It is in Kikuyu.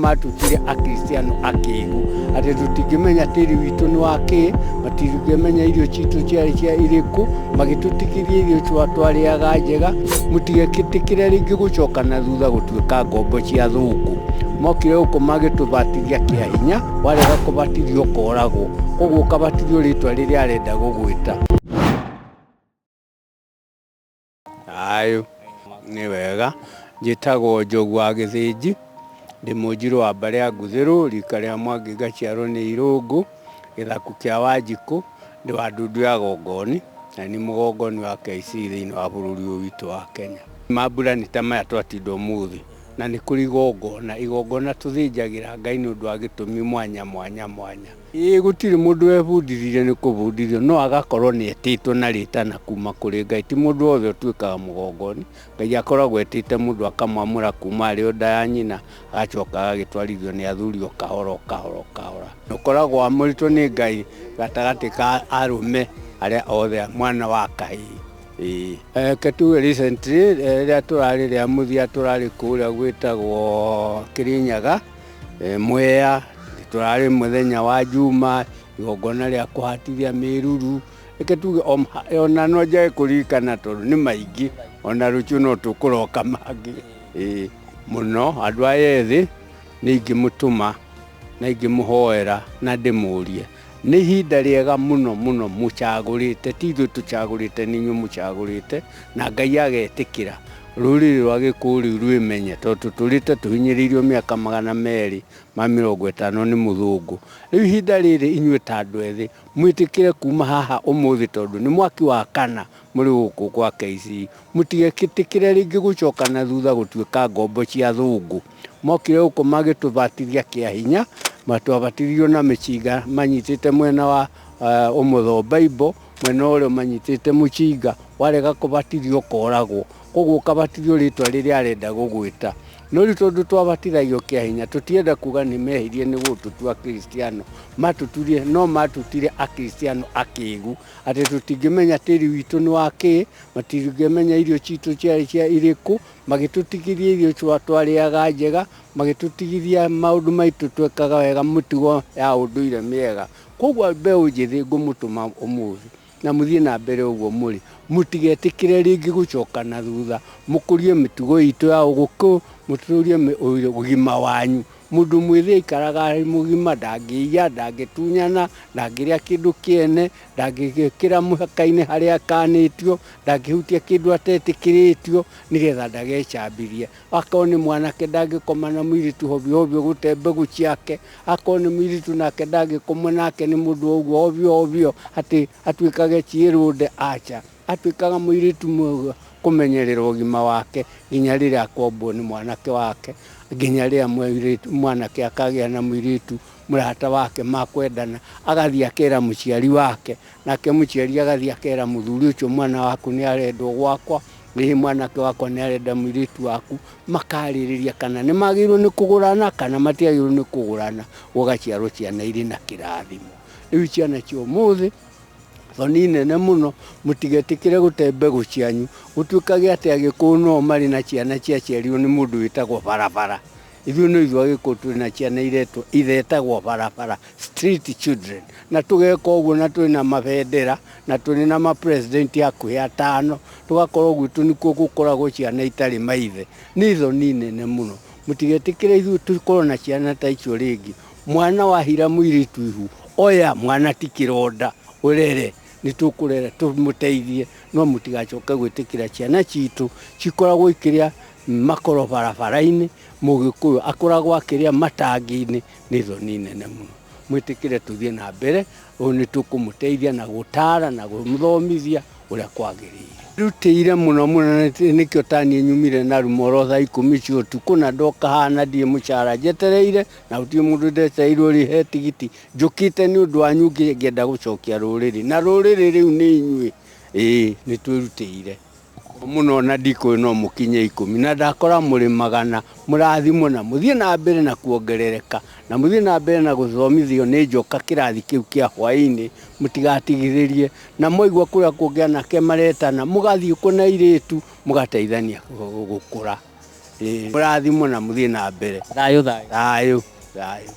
Matutire Akristiano akĩgu atĩ tũtingĩmenya tĩri witũ nĩ wa kĩ, matingĩmenya irio citũ ciarĩ cia irĩkũ, magĩtũtigithia irio twarĩaga njega. Mũtigetĩkĩre rĩngĩ gũcoka na thutha gũtuĩka ngombo cia thũngũ. Mokire gũkũ magĩtũbatithia kĩa hinya, warega kũbatithio ũkoragwo, koguo ũkabatithio rĩtwa rĩrĩa arenda gũgwĩta. Thayũ. Nĩ wega. Njĩtagwo Njogu wa Gĩthĩnji, ndĩ Mũnjirũ wa mbarĩ ya Nguthĩrũ, rika rĩa Mwangi ngaciarwo nĩ Irũngũ, gĩthaku kĩa Wanjikũ, ndĩ wa ndundu ya Gongoni, na nĩ niĩ mũgongoni wa KC thĩinĩ wa bũrũri ũyũ witũ wa Kenya. Mambura nĩ ta maya twatinda ũmũthĩ, na nĩ kũrĩ igongona, igongona tũthĩnjagĩra Ngai nĩ ũndũ wa gĩtũmi mwanya mwanya mwanya. Ĩĩ gũtirĩ mũndũ webundithirie nĩ kũbundithio, no agakorwo nĩ etĩtwo na rĩtana kuma kũrĩ Ngai. Ti mũndũ wothe ũtuĩkaga mũgongoni, Ngai akoragwo etĩte mũndũ akamwamũra kuma arĩ o nda ya nyina, agacoka agagĩtwarithio nĩ athuri o kahora o kahora o kahora. Ũkoragwo wamũrĩtwo nĩ Ngai gatagatĩ ka arũme arĩa othe mwana wa kahĩĩ. Ĩĩ. Reke tuge recently rĩrĩa tũrarĩ rĩa mũthia tũrarĩ kũrĩa gwĩtagwo Kĩrĩnyaga, Mwea, tũrarĩ mũthenya wa Juma, igongona rĩa kũhatithia mĩruru, reke tuge ona no njage kũririkana tondũ nĩ maingĩ, ona rũciũ no tũkũroka mangĩ. Ĩĩ mũno andũ aya ethĩ nĩ ingĩmũtũma na ingĩmũhoera na ndĩmũrie, nĩ ihinda rĩega mũno mũno mũcagũrĩte, ti ithuĩ tũcagũrĩte nĩ inyuĩ mũcagũrĩte, na Ngai agetĩkĩra rũrĩrĩ rwa Gĩkũyũ rĩu rwĩmenye, tondũ tũtũrĩte tũhinyĩrĩirio mĩaka 250 nĩ mũthũngũ. Rĩu ihinda rĩrĩ inyuĩ ta andũ ethĩ mwĩtĩkĩre kuma haha ũmũthĩ, tondũ nĩ mwaki wa kana mũrĩ gũkũ gwa KC, mũtigetĩkĩre rĩngĩ gũcoka na thutha gũtuĩka ngombo cia athũngũ. Mokire gũkũ magĩtũbatithia kĩa hinya, matwabatithirio na mĩcinga manyitĩte mwena wa ũmotho Bible, mwena ũrĩo manyitĩte mũcinga, warega kũbatithio ũkoragwo. Koguo ũkabatithio rĩtwa rĩrĩa arenda gũgwĩta. No rĩu tondũ twabatithagio kĩa hinya, tũtirenda kuga nĩ mehirie nĩ gũtũtua Akristiano. Matũtuire, no matutire Akristiano akĩgu, atĩ tũtingĩmenya tĩri witũ nĩ wa kĩ, matingĩmenya irio citũ ciarĩ cia irĩkũ, magĩtũtigithia irio twarĩaga njega, magĩtũtigithia maũndũ maitũ twekaga wega, mĩtugo ya ũndũire mĩega. Koguo mbeũ njĩthĩ ngũmũtũma ũmũthĩ na mũthiĩ na mbere ũguo mũrĩ, mũtigetĩkĩre rĩngĩ gũcoka na thutha, mũkũrie mĩtugo itũ ya ũgĩkũyũ, mũtũrie ũgima wanyu. Mũndũ mwĩthĩ aikaraga arĩ mũgima, ndangĩiya, ndangĩtunyana, ndangĩrĩa kĩndũ kĩene, ndangĩkĩra mũhaka-inĩ harĩa akanĩtio, ndangĩhutia kĩndũ atetĩkĩrĩtio, nĩgetha ndagecambithie. Akorwo nĩ mwanake ndangĩkoma na mũirĩtu hovyo hovyo gũte mbegũ ciake, akorwo nĩ mũirĩtu nake ndangĩkomwo nake nĩ mũndũ o ũguo hovyo hovyo atĩ atuĩkage ciĩrũnde, aca. Atuĩkaga mũirĩtu mwega kũmenyerera ũgima wake nginya rĩrĩa akombwo nĩ mwanake wake, nginya rĩrĩa mũirĩtu mwanake akagĩa na mũirĩtu mũrata wake makwendana, agathiĩ akera mũciari wake, nake mũciari agathiĩ akera mũthuri ũcio mwana waku nĩ arendwo gwakwa, ĩĩ mwanake wakwa nĩ arenda mũirĩtu waku, makarĩrĩria kana nĩ magĩrĩirwo nĩ kũgũrana kana matiagĩrĩirwo nĩ kũgũrana, gũgaciarwo ciana irĩ na kĩrathimo. Rĩu ciana cia ũmũthĩ thoni nene mũno, mũtigetĩkĩre gũte mbegũ cianyu, gũtuĩkage atĩ Agĩkũyũ no marĩ na ciana ciaciarirwo nĩ mũndũ wĩtagwo barabara. Ithuĩ no ithuĩ Agĩkũyũ twĩ na ciana iretwo ithetagwo barabara, street children, na tũgeka ũguo na twĩ na mabendera na tũrĩ na ma president hakuhĩ atano, tũgakorwo gwitũ nĩkuo gũkoragwo ciana itarĩ maithe. Nĩ thoni nene mũno. Mũtigetĩkĩre ithuĩ tũkorwo na ciana ta icio rĩngĩ. Mwana wahira mũirĩtu ihu, oya mwana ti kĩronda, ũrere, nĩ tũkũrera tũmũteithie, no mũtigacoke gwĩtĩkĩra ciana citũ cikoragwo ikĩrĩa makoro barabara-inĩ, Mũgĩkũyũ akoragwo akĩrĩa matangi-inĩ, nĩ thoni nene mũno. Mwĩtĩkĩre tũthiĩ na mbere, ũũ nĩ tũkũmũteithia na gũtara na kũmũthomithia ũrĩa kwagĩrĩire. Ndĩrutĩire mũno mũno na nĩkĩo taniĩ nyumire na rumoro thaa ikũmi cia ũtukũ na ndoka haha na ndirĩ mũcara njetereire na gũtirĩ mũndũ ndetereirwo ũrĩhe tigiti, njũkĩte nĩ ũndũ wanyu ngĩenda gũcokia rũrĩrĩ na rũrĩrĩ rĩu nĩ inyuĩ, ĩĩ nĩ twĩrutĩire. Mũno na ndikũĩ no mũkinye ikũmi na ndakora mũrĩ magana mũrathimwo na mũthiĩ na mbere na kuongerereka na mũthiĩ na mbere na gũthomithio nĩ njoka kĩrathi kĩu kĩa hwaĩ-inĩ mũtigatigithĩrie na mwaigua kũrĩa kũngĩ anake maretana mũgathiĩ kuo na airĩtu mũgateithania gũkũra. Mũrathimwo na mũthiĩ na mbere. Thayũ thayũ. Thayũ thayũ.